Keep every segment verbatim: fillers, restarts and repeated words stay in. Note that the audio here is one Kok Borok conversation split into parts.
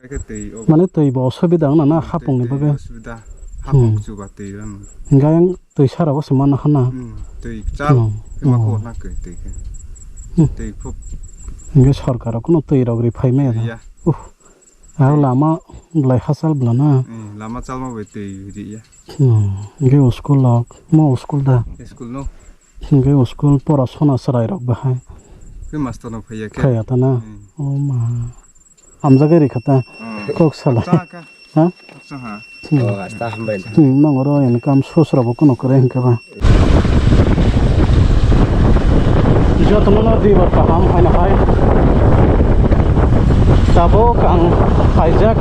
Khe twi o Mane twi bo osubida wngna na twi, hapung ni twi bagwi. Osubida. Hapung Hmm. Chuba twi rano. Hinkhe ang twi sara bo se mano hana. Hmm, twi chal. Hmm. Khe ma Hmm. Khorna khe twi khe. Hmm. Twi khub. Hinkhe sorkar rok no twi rok ri phai maya da. Riya. Uh. Aro lama belai hachal bwla na. Hmm, lama chalma bai twi riya. Hmm. Hinkhe o school rok, mo o school da. School no. Hinkhe o school pora sona chwrai rok bahai. Khe master no phaiya khe. Phaiya ta na. Hmm. O ma. Hamjagwi rikha ta. Hmm. Kok sala. Chaka. Ha? Chaka. Hmm. Oh, asta hambai da. Hmm, nang oro income source rok bo kuno kwrwi hinkhe ba. Jotono no dibar kaham haino hai. Tabuk ang phaijak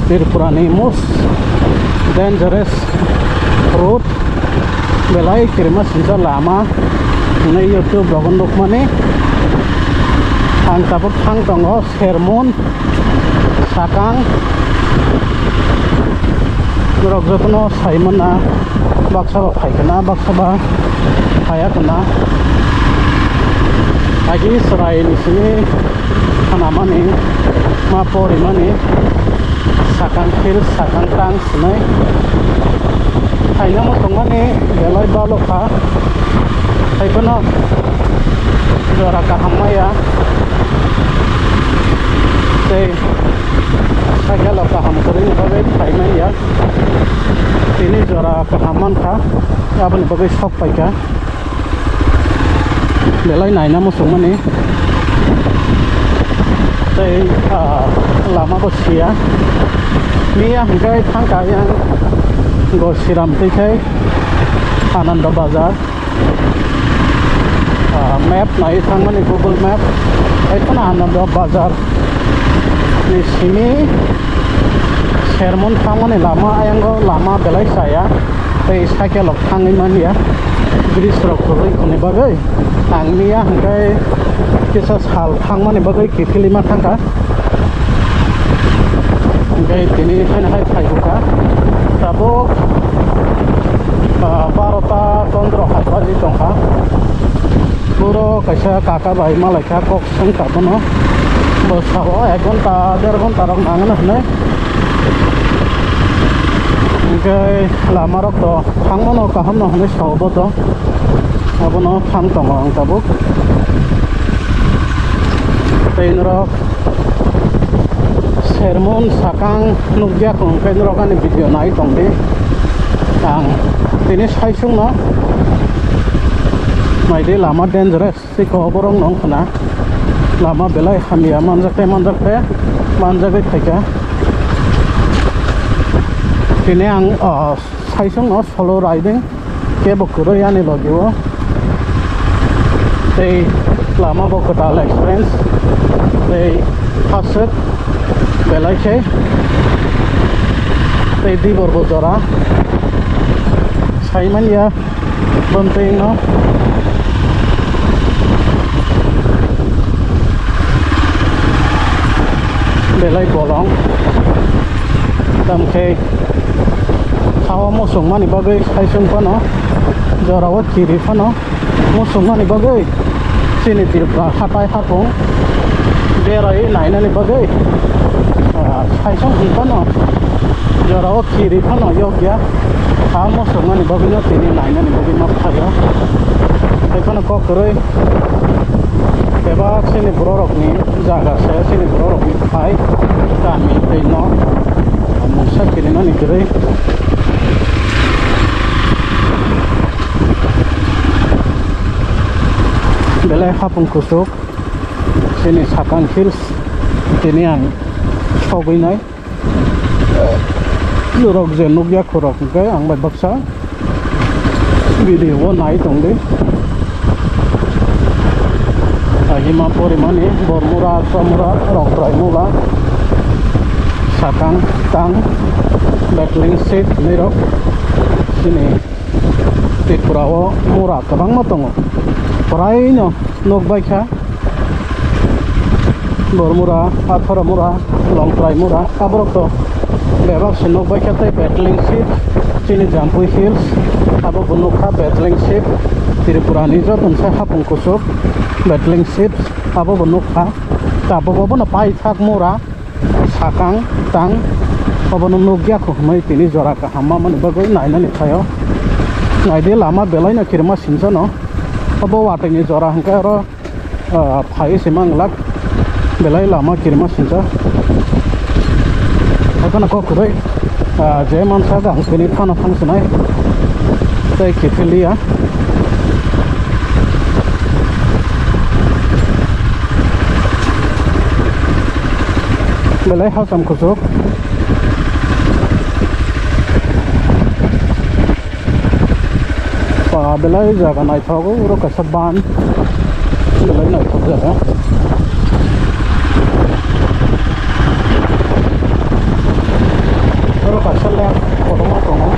Tripura ni most dangerous road, belai kirima sijak lama hwnwi YouTube rogo nukmani. Ang tabuk thang tongo Sermon, Sakang, norok jotono sai mano, baksa ba phai khwna, baksa ba phaiya khwna. Agi chwrai ni simi khanamani, ma porimani, Sakang Hills, Sakang Tang hwnwi phaina muchungmani belai balo kha. Haiphano jora kaham maya tei cycle rok kaham kwrwini bagwi phai manya. Tini jora kaham mankha, aboni bagwi sok paikha. Belai naina muchungmani. Tei, ah, lama bo siya. Miya hwnkhe thangkha yang Gosiram twi khai Ananda Bazar. Ah, map nai thangmani, Google Map. Haiphano Ananda Bazar ni simi Sermon thangmani lama, ayango lama belai chaya. Tei cycle rok thangwi manya, bridge rok kwrwi hwnwi bagwi. Ang miya hwnkhe kisa sal thangmani bagwi kiphilwi ma thangkha. Hwnkhe tini haino hai phaikha. Tabuk, ah, barota pondro hai baji tongkha. Puro kaisa kaka bai malaikha kok. Sengkha bono. Bo sao ek ghonta, der ghonta rok nangno hwnwi. Hwnkhe lama rok to thangmano kaham no hwnwi sao bo to. Abono thang tongo ang tabuk. Tei norok Sermon Sakang nukya kho, hwnkhe norok ani video nai tongdi. Ang tini saisungno naidi, lama dangerous. Tei kok borok no wngkha na lama belai hamya manjak tei manjak tei manjagwi phaikha. Tini ang, ah, saisung no solo riding kebo kwrwi ani logi o. Tei lama bo kwtal experience tei haswk belai khe tei dibor bo jora sai manya. Bwntwino belai bolong. Tamkhe sao muchungmani bagwi saisung phano, jorao kiri phano muchungmani bagwi chini Tripura hatai hapung berai nainani bagwi, ah, saisung hwn phano, jorao kiri phano yokya. Ha muchungmani bagwino tini nainani bagwi ma phaio. Haiphano kok kwrwi bebak chini bororokni jaga se, chini bororokni phai kami tei nok mungsa kirinani kwrwi. Belai hapung kuchuk chini Sakang Hills tini ang sogwi nai. Norok je nukya khorok hwnkhe ang bai baksa video o nai tongdi. Ahima porimani Bormura, Chomura, Rongtrai Mula, Sakang, Tang, Betling Seat hinwi rok chini Tripura o mura kwbangma tongo. Praino nukbaikha Bormura, Athara mura, Longtrai mura, aborok to bebak se nukbaikha tei Betling Seat, chini Jampui Hills, abo bo nukha Betling Seat, Tripura ni joto se hapung kuchuk Betling Seat, abo bo nukha. Tabuk obono paithak mura. Sakang tang obono nukya kho hwnwi tini jora kaham mamani bagwi nainani phaio. Naidi lama belaino kirima sinchano. Obo watwini jora hwnkhe oro, ah, phai se manglak belai lama kirima sincha. Haikhe no kok kwrwi, ah, je mansa ang tini phano thang sinai tei kiphilya. Belai hacham kuchuk. Ba belai jaga naithogo, oro kaisa ban belai naithok jaga. Oro kaisa lake kotorma tongo.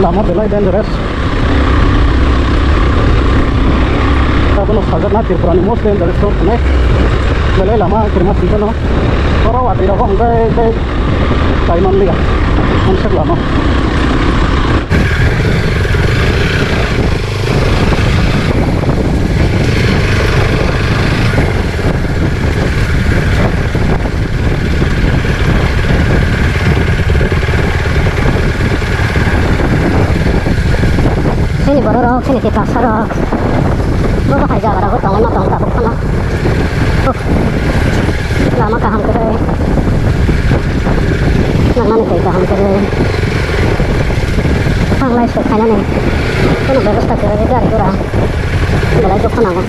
Lama belai dangerous. Abono sajakna Tripura ni most dangerous road hwnwi. Belai lama kirima singkano. Oro watwi rok hwnkhai tei kaiman liya. Mansuk lama. Chini borok rok, chini tiprasa rok, bo bo hai jaga rogo tongwi ma tong tabuk phano. Uff, lama kaham kwrwi, nangmani twi kaham kwrwi, thanglai se khainani kheno bebosta kwrwi gari gura. Belai dukha nango.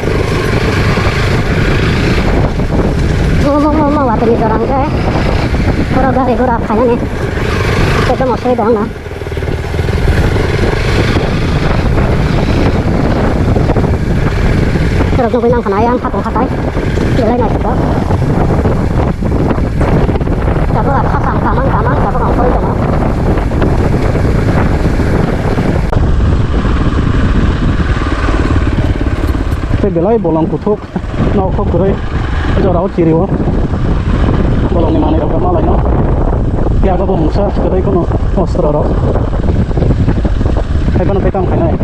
Omo, omo, omo, watwi ni jora hwnkhe oro gari gura phainani ekdom osubida wngna. Borok nugwi mankha na ayang hakung hatai belai naithotok. Tabuk ang khasam kamang kamang tabuk ang phone tongo. Tei belai bolong kuthuk, nok kok kwrwi, jorao chirio. Bolongni manwi rok ma laino. Yago bo mungsa kwrwi kono ostro rok. Hai bono bekam khainai.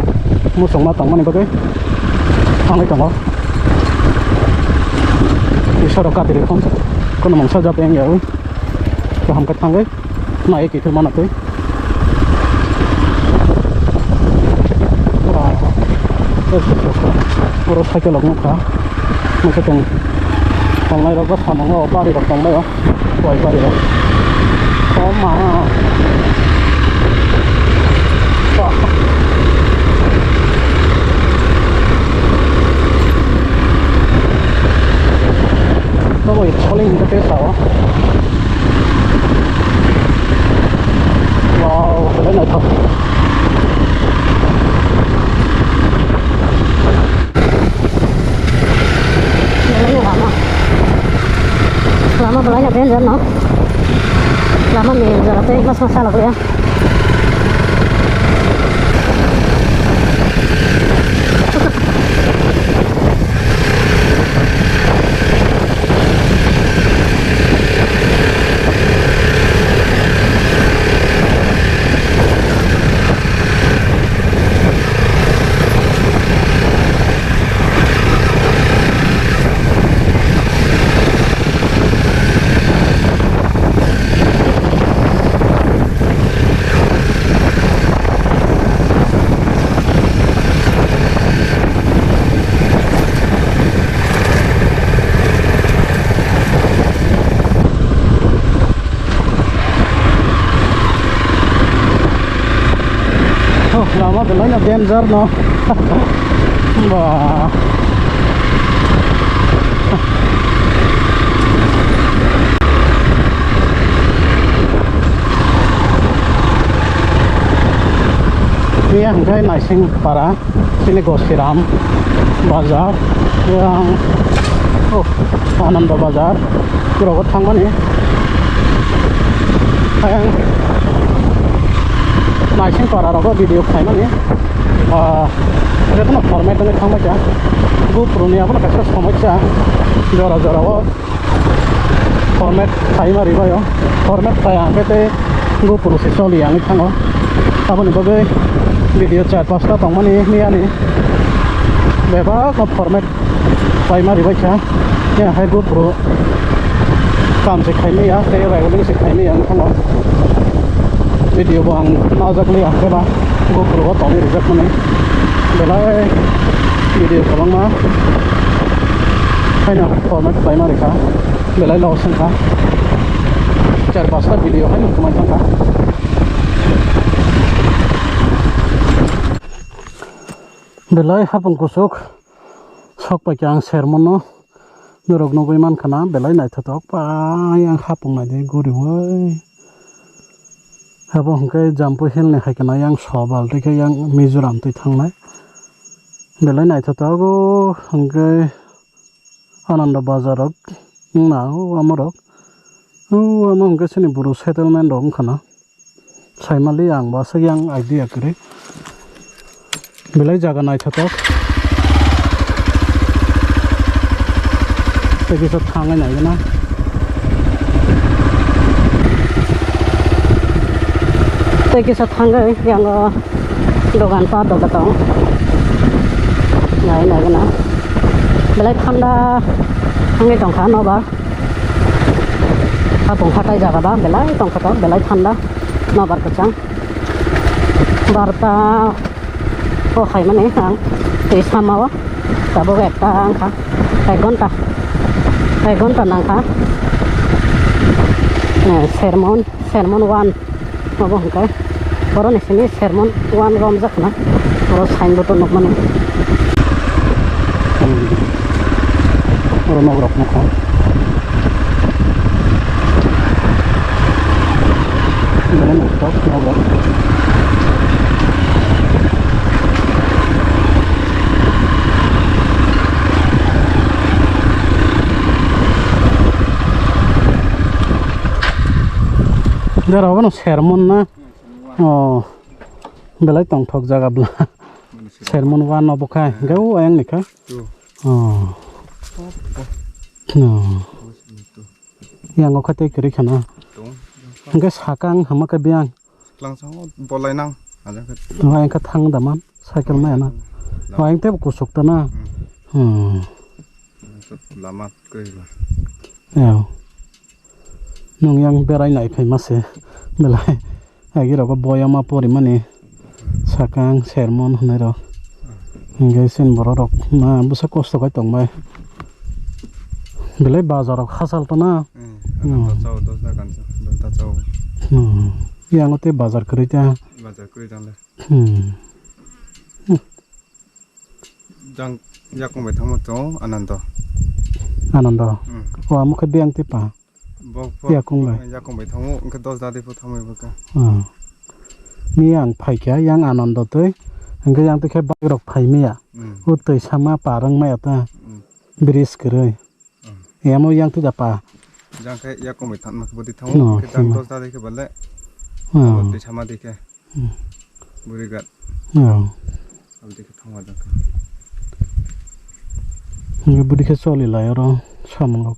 Muchungma tongmani bagwi thangwi tongo. Isoro kati rikon kono mungsa jat wng ya ui. Kaham khe thangwi nai kiphilmana twi. Oro cycle rok nukha. Mungsa tong tongnai rok bo samung o bari rok tongmai o. Koi bari o. Oh ma. Tamo i soling hingke te sao. Wow, belai naithok. Belai no lama. Lama belai no danger no. Lama ni jora tei mas mas sala kuya. Oh, lama belai no danger no. Ba. Iya hingke naising para. Chini Gosiram bazar, yang, oh, Ananda bazar, rogo thangmani. Ayang naising para rogo video khaimani. Ah, jotono format wngwi thangbai kha. GoPro ni abono kaisa somosya. Jora jora o format khlai ma ribaio. Format khlai hwnkhe tei GoPro se choli wngwi thango. Aboni bagwi video char pasta tongmani miyani bebak no format khlai ma ribai kha. Ya hai GoPro kam se khaimaya, tei recording se khaimaya wngkha. Video bo ang najak liya, khe ba GoPro o tongwi rijak mani. Belai video kwbangma haino format khlaima rikha, belai loss wngkha. Char pasta video haino kwmai thangkha. Belai hapung kusuk. Sok pai khe ang sermon no norok nugwi mankha na, belai naithotok pai ang hapung naidi guriwi. Abo hwnkhe Jampui Hill ni hai kheno yang sobal tei khe yang Mizoram twi thangnai. Belai naithotok o hwnkhe Ananda Bazar rok wngna o amorok. O amo hwnkhe chini Bru settlement rok wngkha na. Saimali ang bo aswk yang idea kwrwi. Belai jaga naithotok. Tei kisa thangwi naigwna. Tei kisa thangwi yang o dogan pa doga tong. Nai naigwna. Belai thanda wngwi tongkha nobar. Hapung hatai jaga ba belai tongkha to, belai thanda. Nobar kwchang. Barta o hai mani ang twi sama o. Tabuk ekta wngkha. Ek ghonta. Ek ghonta nangkha. Eh, sermon, sermon one. Obo hwnkhe boroni simi sermon one romjak na. Oro signboard o nukmani. Oro nok rok nukha. Belai nok rok, nok rok. Jora obono sermon na. Oh, belai tongthok jaga bla. Sermon one obo khai. Hwnkhe o ayang ni kha. Oh. Oh. Yang o kha tei kwrwi khana. Hwnkhe sakang hama khe biyang. Langsango bolai nang. Ajak khe. Ayang kha thang daman. Cycle maya na. Ayang tei kusuk ta na. Hmm. Lama kwrwi ba. Nwng yang berai nai phai ma se belai. Agi rogo boyama porimani sakang sermon hwnwi rok. Hingke sin borok rok ma bwsa kosto khai tong bai. Belai bazar rok hachal to na. Hmm. Chao dos na kan chao, dos ta chao. Hmm. Yang o tei bazar kwrwi ta. Bazar kwrwi ta le. Hmm. Jang yakung bai thangma tongo Anando. Anando. Hmm. O amo khe biyang tipa. Bok yakung bai. Yakung bai thango, hwnkhe dos da de pho thangmai bwkha. Hmm. Ni ang phaikha yang Anando twi, hwnkhe yang twi khe bike rok phaimaya. Hmm. O twi sama parang maya ta. Hmm. Bridge kwrwi. Hmm. Amo yang twi da pa. Jang khe yakung bai thangma khe bwtwi thango, no, hwnkhe jang dos da de khe bale. Hmm. Abo twi sama de khe. Hmm. Burigat. Oh. Abdi khe thangma jang kha. Hingke budi khe choli lai oro samung rok.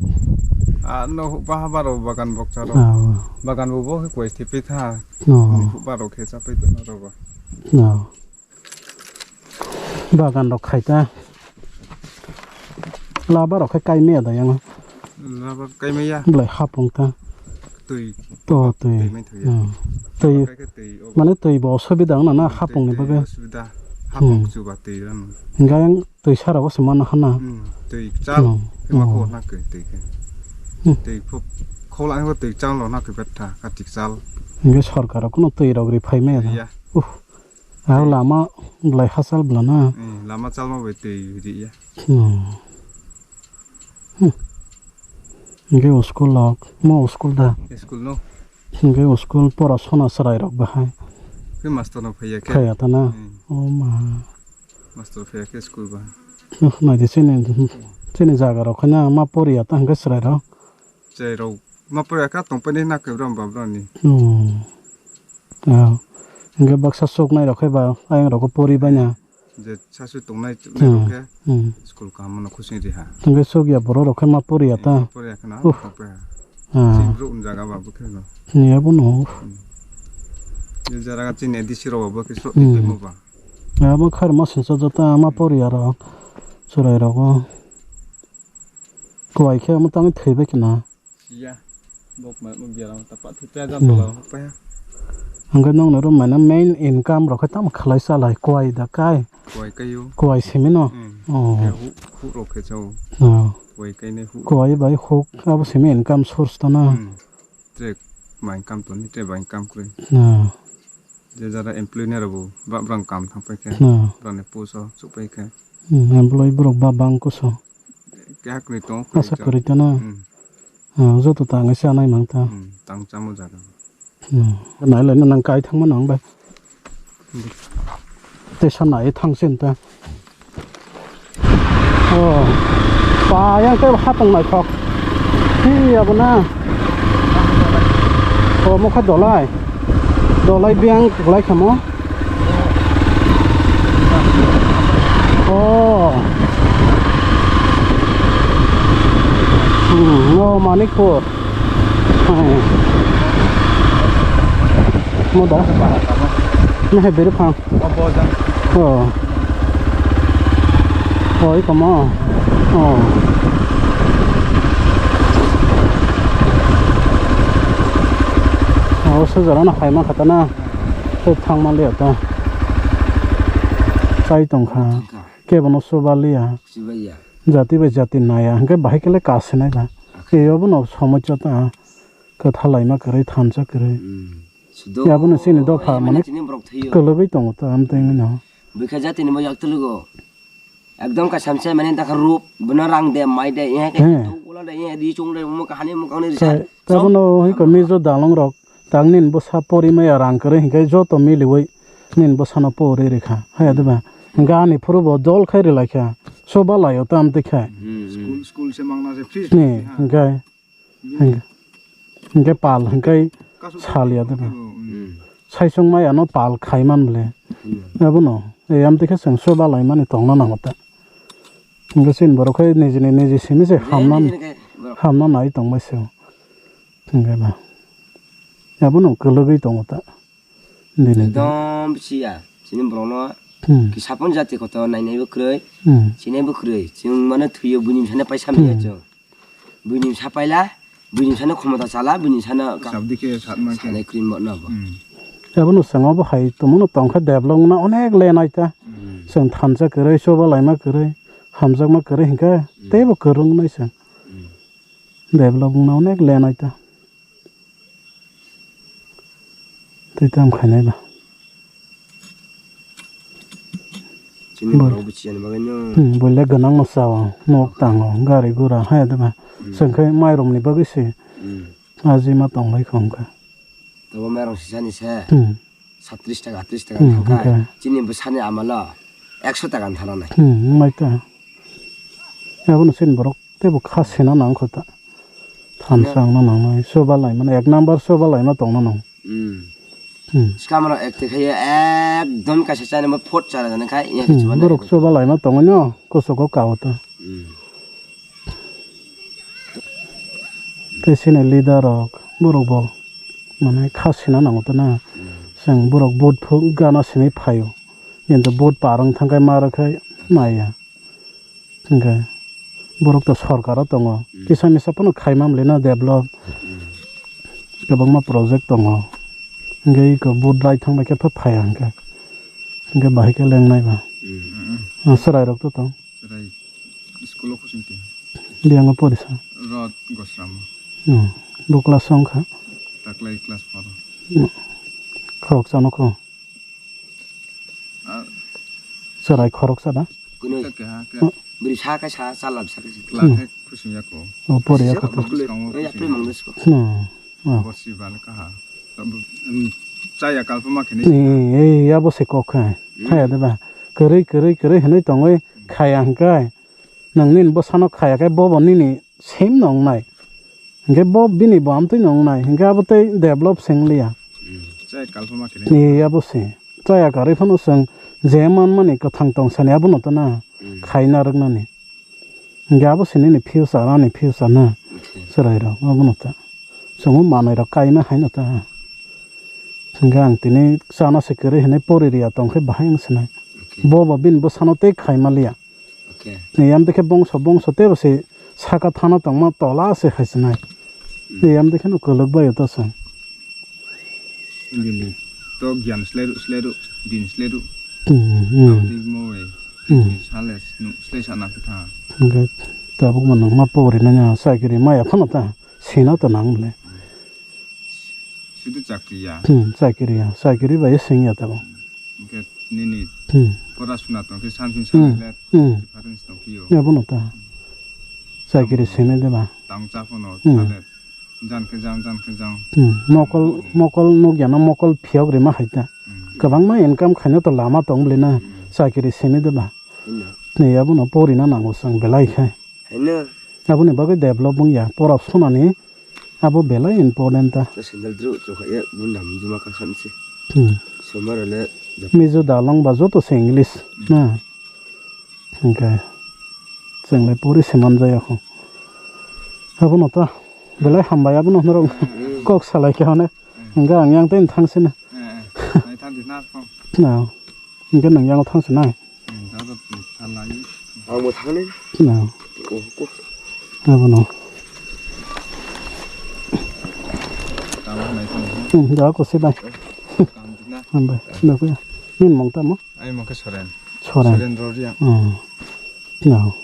Ah, no, baha baro bagan bokcha rok. Oh. Bagan bo bo khe koi thipi tha. Oh. Ni hu baro khe chapai tongna rok ba. Oh. Bagan rok khai ta. Laba rok khe kai maya da yang. Laba kai maya. Belai hapung ta. Twi. To twi. Twi mai thangya. Hmm. Twi. Kai khe twi, o. Mane twi bo osubida wngna na hapung ni bagwi. Twi osubida. Hapung chuba twi ran. Hingke yang twi sara o se mano hana. Hmm. Twi chal. Hmm. Khe ma ko na khe twi khe. Hmm. Twi phup khola ang twi chal lo na khe betha katik chal. Hingke sorkar o kuno twi rok ri phai maya da. Ya. Uh. Ang lama belai hachal bwlana. Hmm, lama chalma bai twi ri ya. Hmm. Hmm. Hingke o school rok, mo o school da. School no. Hingke o school pora sona chwrai rok bahai. Khe master no phaiya khe. Phaiya ta na. Hmm. O ma. Master phaiya khe school ba. Oh, nai de chini, chini jaga rok khe na ma poriya ta hingke chwrai rok. Chwrai rok ma poriya kha tong pai ni na khe bro ba bro ni. Hmm. Ah. Hingke baksa chuknai rok khe ba ayang rok pori bai na. Je sasu tongnai chuknai Hmm, rok khe hmm. School kaham no khosing riha. Hingke sokya borok rok khe ma poriya ta. Poriya kheno Uff. Tongpai ha. Ah. Chini brouh ni jaga ba bwkhe no. Ni abo no. Hmm. Je jara chini D C rok ba bwkhe sro Hmm. tongpai mo ba. Abo khairma singsa jota ma poriya rok. Churai rogo. Kuai khe amo tangwi thwibai khna. Siya. Bok ma, bok biaram ta pa thwi ta jam Hmm. Bela pa ya. Hingke nong noro mana main income rok khe tamo khalai salai kuai da kai. Kuai kayo. Kuai simi no. Hmm. Oh. Ya hu, hu rok khe chao. Oh. Kuai kai ne hu. Kuai bai huk abo simi income source ta na. Hmm. Tre ma income to ni tre ba income kre. Oh. Je jara employee ni rabo ba brang kam thang pai khe. Hmm. Brang ne post o chuk pai khe. Hmm, employee borok ba bang kuso. Kehak ni tong. Asa kwrwi ta na. Hmm. Hmm, joto tang sa nai mang ta. Hmm, tang chamo jaga. Hmm. Nai lai nang kai thang ma nang bai. Te sa nai thang sin ta. Oh. Pa yang te ha tong nai thok. Hi abo na. Oh, mokha dolai. Dolai biang lai khamo. Oh. Hmm, no, Manikpur. Hai. Mo da? Mo hai beri phang. Oh. Oh, iko mo. Oh. Oh, sejara no hai ma khata na. Tei thangma liya ta. Chai tongkha. Tongkha. Kebono chuba liya. Chuba ya. Jati bai jati naya. Hingke bahai kele kasinai ba. Akhe. Eyobo no somosya ta. Kwtha laima kwrwi, thansa kwrwi. Hmm. Sudo. Abono chini dopha mane chini borok thwiyo. Kwlwgwi tongo ta, amtwi wngwi no. Bwkha jatini bo yaktwlwgo. Ekdom kasamse mane dakha rup, bwno rang de, mai de, eh, He. Ula de, eh, ri chung de, omo kahani, omo kahani risa. Tabano hoi ko mijo dalong rok. Tang nini bwsa pori maya rang kwrwi hinkhe joto miliwi nini bwsano pori rikha. Haya diba? Hinkhe ani phuru bo dol khai rwlaikha. Soba laio tam twi khai. Hmm, hmm. School, school se mangna se free school ni, ha. Hinkhe, hinkhe, hinkhe pal hinkhe kasu saliya diba? Hmm. Saisung maya no pal khai man bole. Hmm. Abono, e, am twi khe chwng soba laimani tongna nango ta. Hinkhe chini borok khai nijini niji simi se hamna, nijini khai borok. Hamna nai tongbai se. Hinkhe ba. Abono kwlwgwi tongo ta. Dini. Ekdom siya. Chini borokno Hmm. Kisapon jati koto nainaibo kwrwi. Hmm. Sinaibo kwrwi. Chwng mano thwiyo buini bwsano paisa Hmm. Manya chwng. Buini bwsa paila, buini bwsano khomota chala, buini bwsano ka-, sabdi khe sat man khe. Sanai kwrwi mano bo. Hmm. Abono chwng obo hai tongmano tongkha develop wngna onek lenai ta. Hmm. Chwng thansa kwrwi, choba laima kwrwi, hamjakma kwrwi hinkhe Hmm. Teibo kwrwng wngnai chwng. Hmm. Develop wngna onek lenai ta. Tei tam khainai ba. Chini Bo-, borok bo chiyani bagwi no. Hmm, boile gwnang no sao, nok tango, gari gura, hai de ba. Hmm. Chwng khe mairum ni bagwi se. Hmm. Aji ma tong lai khong kha. Tabo mairung sisani se. Hmm. Satris taka, atris taka Hmm, thangkha. Okay. Chini bwsani amalo ekso taka thana nai. Hmm, wngmai ta. Abono chini borok teibo kha sina nang kho ta. Thansa wngna nangnai, soba laimano, ek number soba laima tongna nang. Hmm. Hmm. Swkang mano ek twi khai ekdom kaisa chani bo phot chara jani khai, ya Hmm, kichima borok nai. Soba laima tongwi no, kosogo kao ta. Hmm. Tei chini leader rok borok bo mane kha sina nango ta na. Hmm. Chwng borok vote phu-, gana simi phaio. Kintu vote par wng thang khe ma rw khe maya. Hingkhe borok to sorkaro tongo. Hmm. Kisa misa phano khai ma mlino develop. Hmm. Kwbangma project tongo. Hingkhe iko vote rai thang bai khe pha phaiya hingkhe. Hingkhe bahai khe lengnai ba. Hmm. Ah, chwrai rok to tong. Chwrai school o khosing twi. Biyang o porisa. Rot Gosram. Hmm. Bo class o wngkha. Taklai class four. Hmm. Khoroksa no kho. Ah. Chwrai khoroksa da? Kunui. Khe, khe, khe. Hmm. Bwrwi sa khe sa, chwla bwsa khe sa. Chwla khe khosing ya kho. O, pori ya kho to. Bwskango khosing ya. Yapri mang de siko. Hmm. Ah. Borsi bal kaha. Abo, um, chaya kalpama khe ni. Ni, ei, abo se kok khai. Hmm. Khaya de ba. Kwrwi, kwrwi, kwrwi hinui tongwi khaya hingkai. Nang nini bwsano khaya khe bobo nini same no wngnai. Hinkhe bo bini bo amtwi no wngnai. Hinkhe abo tei develop se wngliya. Hmm. Chaya kalpama khe ni. Ni abo se. Chaya karwi phano chwng Je manmani kwthang tong sani abono to na, hmm, khaina rwknani. Hingke abo se nini future, ani future na. Okay. Chwrairok, abono ta. Chwngno manwirok kaima haino ta. Hingke ang tini chana se kwrwi hinui pori riya tongkhe bahai wng sinai. Okay. Bo bo bini bwsano tei khai maliya. Okay. Ni yam dekhe bongso bongso tei bo se saka thana tongma tola se hai sinai. Hmm. Ni yam dekhe no kwlwk bai ta chwng. Bini to giyan slairu, slairu, din slairu. Hmm, hmm. Aboni mo bai. Hmm. Sale, nu, slai sana khe tha. Hingke tabuk ma nangma pori nanya, chakiri maya phano ta, sina to nang bole. Sudu chakri ya. Hmm, chakiri ya, chakiri bai sing ya tabuk. Hingke nini, hmm, pora suna tong khe samsing, hmm, samsing le, hmm, difference tong phiyo. Ya bono ta. Chakiri simi de ba. Tang cha phano, hmm, sale. Jan khe jang, jan khe jang. Hmm, mokol, mokol nukya no mokol phiyok rima hai ta. Hmm. Kwbangma income khaina to lama tong bwle na, hmm, chakiri simi de ba. Hino. Ni abono porina nango chwng belai khe. Hino. Aboni bagwi develop wngya, porok sunani abo belai important ta. Sandal dru chokha ya, mun dam juma ka san se. Hmm. Somar le. Mizo dalong ba joto se English, hmm, na. Hingke chwng le pori se manjaya kho. Abono ta belai hambai abono norok, hmm, kok salai khe hone. Hmm. Hingke ang yang tei thang sini. Hmm. Nai thang di na kho. Na. Hingke nang yang thang sini. Hmm, da da thalai. Ang bo thang ni. Na. Oh, ko. Abono. Tamo nai thang. Hmm, da ko se bai. Tamo di na. Hambai. Da ko ya. Nin mong tamo? Ai mong khe Soren. Soren. Soren Roriang. Hmm. No.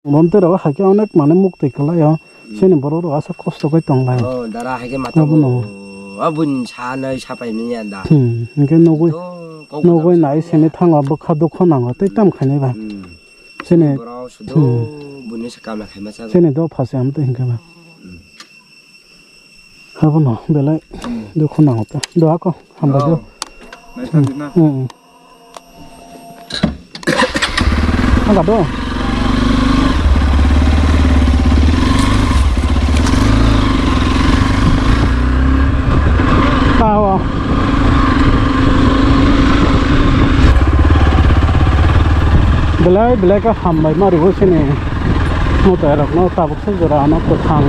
Monte rok hai khe onek mane muktwi kwlai o. Hmm. Chini borok rok aswk kosto khe tong lai. Oh, dara hai khe mata abono. Abun sanai sapai manya da. Hmm, hingke nugui, to kok nugui jang nai sini thango bwkha dukho nango tei tam khainai ba. Hmm. Chini borok sudo, hmm, buni se kamla khaima chago. Chini dopha se amtwi hingke ba. Hmm. Abono belai, hmm, dukhu nango ta. Do ako, hambai do. Oh. Naithok di na. Hmm, hmm. Angka do. Tawo. Belai, belai khe hambai ma rigo sini. Mwtai rokno tabuk se jora ano kwthang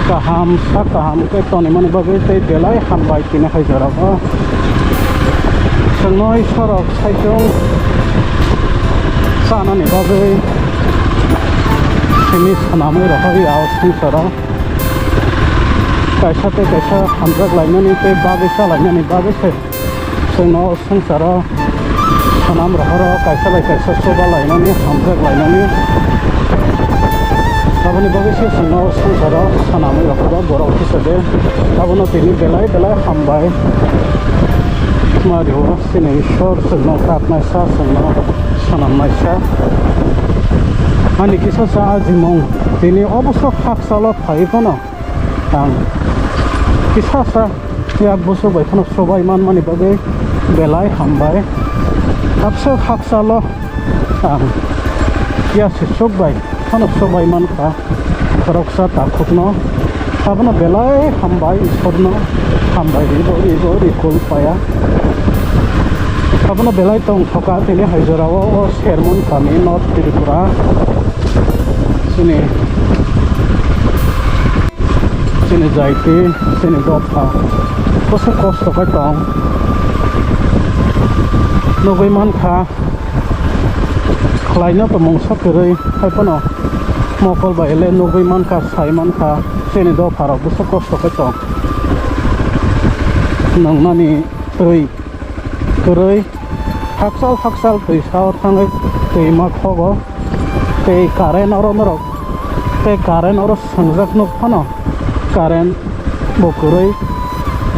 kaham, sak kaham khe tonwi mani bagwi tei belai hambai tini hai jora o. Chwngno Isorok saichung chanani bagwi simi swnamwi rohorya o swngcharo. Kaisa tei kaisa hamjak lainani tei bagwi cha lainani bagwi se. Chwngno swngcharo swnam rohoro kaisa bai kaisa chuba lainani, hamjak lainani. Aboni bagwi se chwngno swngcharo swnamwi rohoro borok kisa de. Abono tini belai belai hambai. Mario chini Ishwar chwngno tatnaisa, chwngno swnamnaisa. Ani kisa sa ajimung tini oboso hakchalo phai phano. Ang kisa sa ya busuk bai phano sobai manmani bagwi belai hambai. Abswk hakchalo ang ya sisuk bai phano sobai mankha khoroksa takhukno. Abono belai hambai, Isorno hambai ribo, ribo, rikul paya. Abono belai tongthoka tini hai jorao o Sermon kami, North Tripura. Chini, chini jaiti, chini dopha. Koso kosto khe tong. Nugwi mankha, khlaino to mungsa kwrwi, hai phano mokol bai le nugwi mankha, sai mankha, chini dopharok bwswk kosto khe tong. Nungnani twi kwrwi, hakchal hakchal twi sao thangwi twi ma khogo, tei current oro norok, tei current oro swngjak nuk phano current bo kwrwi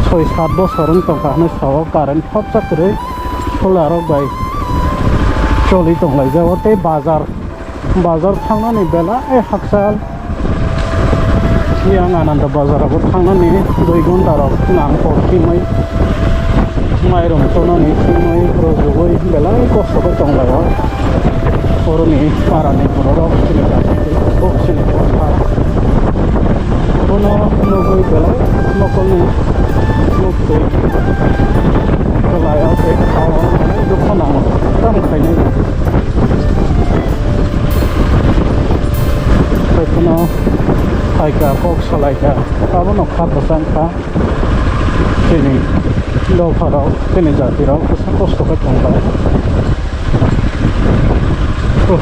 soi sat bosor wng tongkha hwnwi sao, current thopsa kwrwi solarrok bai choli tonglaijao tei bazar Bazar thangnani belai hakchal. Yang Ananda bazar o thangnani dui ghonta rok nang kok thimwi, mairum chonani thimwi rojogwi belai kosto khe tonglaio. Oroni parani bororok chini kok chini kok. Bono nugwi belai mokolni muktwi kwlaio tei khao belai dukha nango. Tamo khainai. Tei kheno phaikha, kok salaikha, abono kha kwchang kha. Chini dopharok, chini jatirok bwsa kosto khe tonglai. Huh.